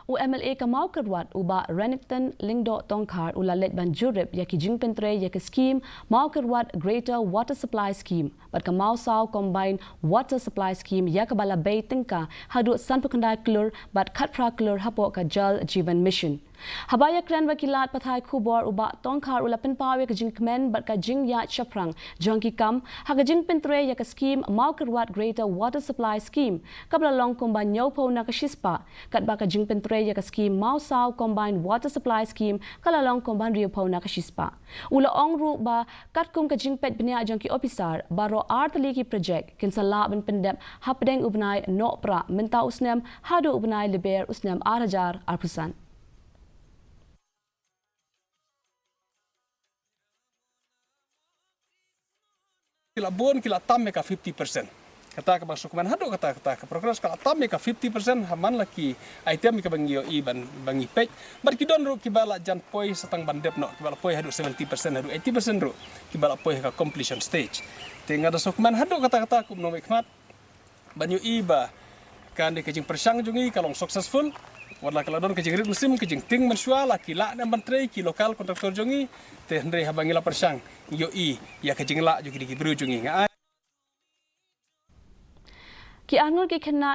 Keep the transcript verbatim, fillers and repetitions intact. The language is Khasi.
U M L A ka Mawkyrwat, u Bah Renikton Lyngdoh Tongkhar, u la leit ban jurip ïa ki jingpyntrei ïa ka skhim Mawkyrwat Greater Water Supply Scheme bad ka Mawsaw Combined Water Supply Scheme, ïa kaba la bei tyngka haduh sanphew khyndai klur bad khatphra klur hapoh ka Jal Jeevan Mission. Haba ïakren bad ki lad pathai khubor, u Bah Tongkhar u la pynpaw ïa ka jingkmen bad ka jingïaid shaphrang jong ki kam ha ka jingpyntrei ïa ka skhim Mawkyrwat Greater Water Supply Scheme, kaba la long kumba hynñiewphew na ka shispah, katba ka jingpyntrei ïa ka skhim Mawsaw Combined Water Supply Scheme ka la long kumba hynriewphew na ka shispah. U la ong ruh ba katkum ka jingpeit bniah jong ki ophisar, baroh ar tylli ki projek kin sa lah ban pyndep hapdeng u bnai Nohprah mynta u snem haduh u bnai Lber u snem ar hajar arphew san. Ki la bun, ki la tam ïa ka fifty percent. Kata kaba sngewkmen haduh kata, kata ka progress ka la tam ïa ka fifty percent ha man la ki item ïa kaba ngi ïohi ban, ba ngi peit. Bad ki don ruh kiba la jan poi sa tang ban dep noh, kiba la poi haduh seventy percent, haduh eighty percent ruh kiba la poi ha ka completion stage. Te nga da sngewkmen haduh kata, kata kum u nongmihkhmat ban ïohi ba kane ka jingpyrshang jong ngi ka long successful. Wat la ka la don ka jingrit mynsiem, ka jingtieng mynshuwa, la ki lah ne em ban trei ki local contractor jong ngi. Te hynrei haba ngi la pyrshang, ngi ïohi ïa ka jinglah jong kine ki briew jong ngi. Nga ai. Ki arngut ki khynnah